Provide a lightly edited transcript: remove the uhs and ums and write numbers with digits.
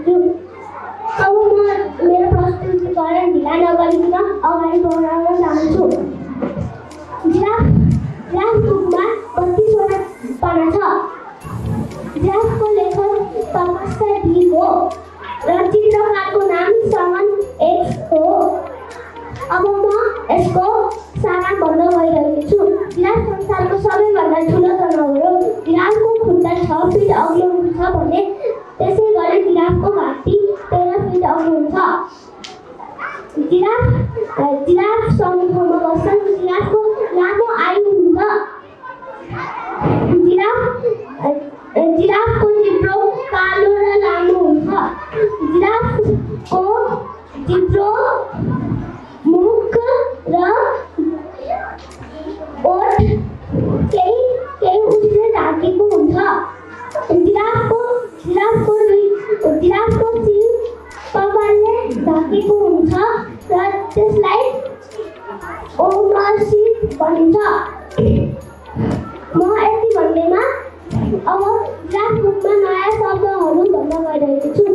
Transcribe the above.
चाहन्छु। अब म मेरो प्रस्तुतिकरण ढिला नगरिकन अगाडि बढाउन चाहन्छु। जिराफ बुकमा 32वटा पाना छ। जिराफको लेखक तपस्या डी हो र चित्रकारको नाम समन एक्स हो। अब म यसको सारांश भन्न गइरहेको छु। जिराफ संसारको सबैभन्दा ठुलो जनावर हो। जिराफको खुट्टा 6 फिट अग्लो हुन्छ भने त्यसै गरी जिराफको घाँटी 13 फिट अग्लो हुन्छ। जिराफ समूहमा बस्छन्। जिराफको लामो आयु हुन्छ। जिराफको जिब्रो कालो र लामो हुन्छ। जिराफको जिब्रो, मुख र ओठ केही उसले ढाकेको हुन्छ। जिराफको सिङ कपालले ढाकेको हुन्छ र त्यसलाई ओमसित भनिन्छ। म यति भन्दैमा अब जिराफ बुकमा नयाँ शब्दहरू भन्न गइरहेको छु।